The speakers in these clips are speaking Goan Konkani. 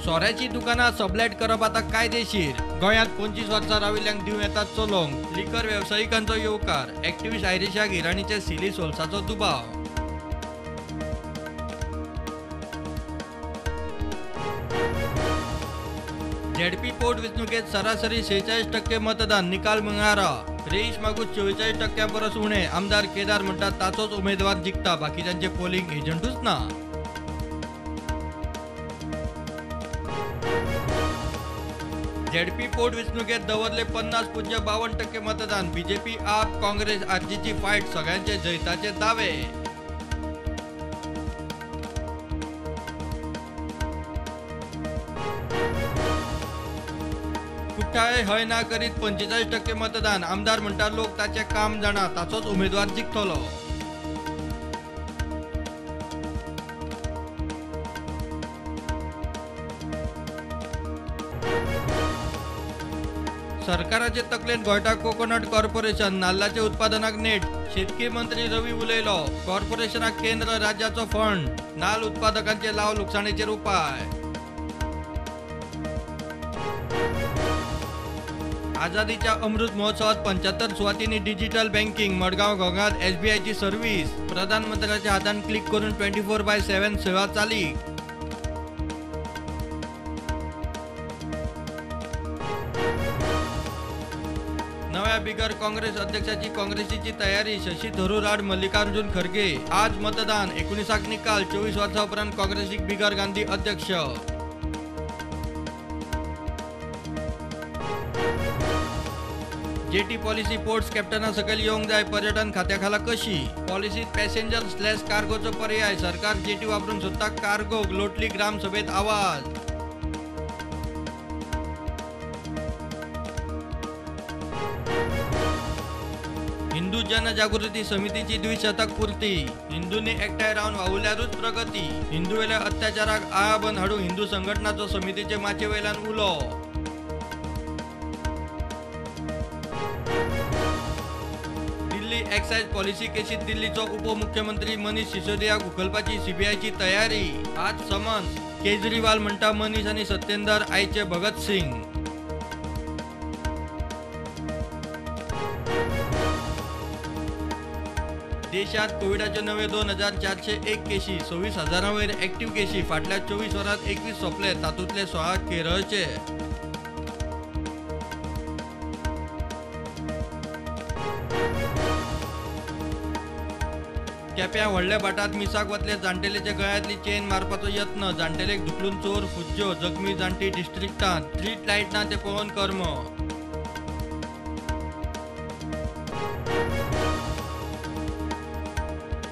सोऱ्याची दुकानां सबलेट करप आतां कायदेशीर. गोंयांत 25 वर्सां राविल्ल्यांक दिवं येतात चलोवंक. लिकर वेवसायिकांचो येवकार. एक्टिविस्ट आयरिशाक इराणीचे सिली सोल्साचो दुबाव. झेडपी पोट वेंचणुकेत सरासरी 46% मतदान. निकाल मंगळारा. रेईश मागूस 44% परस उणे. आमदार केदार म्हणटात ताचोच उमेदवार जिखता, बाकीच्यांचे पोलिंग एजंटूच ना. झेडपी पोट वेंचणुकेत दवरले 50.52% मतदान. बीजेपी, आप, काँग्रेस, आरजीची फायट, सगळ्यांचे जैताचे दावे. कुठ्ठाळे हय ना करीत 45% मतदान. आमदार म्हणटा लोक ताचें काम जाणा, ताचोच उमेदवार जिखतलो. सरकाराचे तकलेन घोळटा कोकोनट कॉर्पोरेशन. नाल्लाचे उत्पादनाक नेट. शेतकी मंत्री रवी उलयलो. कॉर्पोरेशनाक केंद्र राज्याचो फंड. नाल उत्पादकांचे लाव लुकसाणेचेर उपाय. आझादीच्या अमृत महोत्सवात 75 सुवातींनी डिजिटल बँकिंग. मडगांव घोंगात एसबीआयची सर्व्हिस. प्रधानमंत्र्याच्या हातान क्लिक करून 24/7 सेवा चालीक. नव्या बिगर काँग्रेस अध्यक्षाची काँग्रेसीची तयारी. शशी थरूर आड मल्लिकार्जुन खरगे. आज मतदान. 19 निकाल. 24 वर्सां उपरांत काँग्रेसीक बिगर गांधी अध्यक्ष. जेटी पॉलिसी पोर्ट्स कॅप्टना सकयल येवंक जाय. पर्यटन खात्या खाला कशी? पॉलिसीत पॅसेंजर स्लॅश कार्गोचो पर्याय. सरकार जेटी वापरूंक सोदता कार्गो. लोटली ग्रामसभेत आवाज. हिंदू जनजागृती समितीची द्विशतक पूर्ती. हिंदूंनी एकठांय रावन वावुरल्यारूच प्रगती. हिंदूवेल्या अत्याचाराक आळाबंद हाडूंक हिंदू संघटनाचो समितीचे माचये वयल्यान उलो. दिल्ली एक्सायज पॉलिसी केसीत दिल्लीचो उपमुख्यमंत्री मनीष सिसोदियाक उखलपाची सीबीआयची तयारी. आज समन्स. केजरीवाल म्हणटा मनीष आनी सत्येंदर आयचे भगत सिंग. देशात कोविडाच्यो नव्यो 2401 केशी. 26,000 वयर एक्टिव्ह केशी. फाटल्या 24 वरांत 21 सोंपले, तातूंतले 16 केरळचे. केप्यां व्हडल्या भाटांत मिसाक वतले जाण्टेलेच्या गळ्यांतली चेन मारपाचो यत्न. जाण्टेलेक धुकलून चोर फुज्ज्यो. जखमी जाण्टी डिस्ट्रिक्टांत. स्ट्रीट लायट ना तें पळोवन कर्म.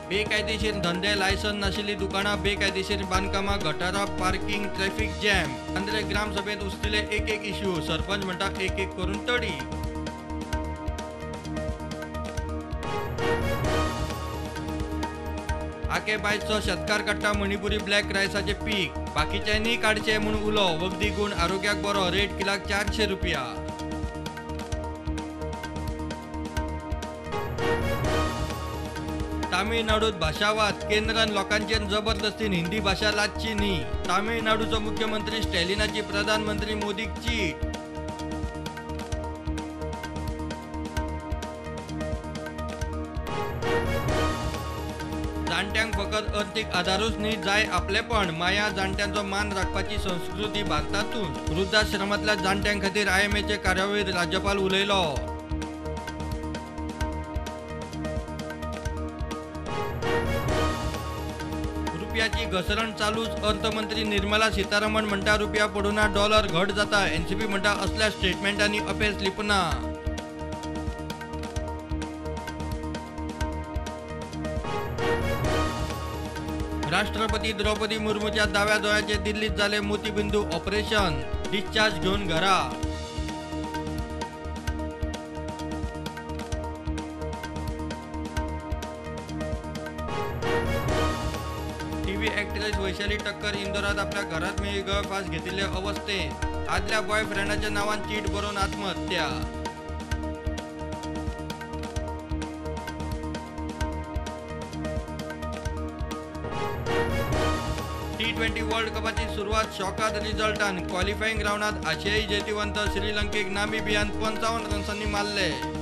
बेकायदेशीर धंदे, लायसन नाशिल्ली दुकानां, बेकायदेशीर बांदकामां, गटारां, पार्किंग, ट्रॅफिक जॅम. आंद्रे ग्रामसभेत उस्तिले एक एक इश्यू. सरपंच म्हणटा एक एक करून तडी. आके बायचो शेतकार काडटा मणिपुरी ब्लॅक रायसाचे पीक. बाकीच्यांनी काडचे म्हूण उलो. वखदी गुण, आरोग्याक बरो. रेट किलाक 400 रुपया. तामिळनाडूत भाशावाद. केंद्रान लोकांचेर जबरदस्तीन हिंदी भाशा लादची न्ही. तामिळनाडूचो मुख्यमंत्री स्टॅलिनाची प्रधानमंत्री मोदीक चीट. जाण्ट्यांक फकत अर्थीक आदारूच न्ही, जाय आपलेपण. माया जाण्ट्यांचो मान राखपाची संस्कृती भारतातून. वृद्धाश्रमांतल्या जाण्ट्यां खातीर आयएमएचे कार्यावळीत राज्यपाल उलयलो. रुपयाची घसरण चालूच. अर्थमंत्री निर्मला सीतारामन म्हणटा रुपया पडुना, डॉलर घट जाता. एनसीपी म्हणटा असल्या स्टेटमेंटांनी अपेस लिपना. राष्ट्रपती द्रौपदी मुर्मूच्या दाव्या दोळ्याचे दिल्लीत जाले मोतीबिंदू ऑपरेशन. डिस्चार्ज घेवन घरा. टीव्ही ॲक्ट्रेस वैशाली टक्कर इंदोरात आपल्या घरात मेळी गळफास घेतिल्ले अवस्थेत. आदल्या बॉयफ्रेंडाच्या नावान चीट बरोवन आत्महत्या. T20 world कपाची सुरवात शॉकाद रिजल्टान. क्वॉलिफाईंग राऊंडात आशियाई जैतिवंत श्रीलंकेक नामिबियान 55 रन्सांनी मारले.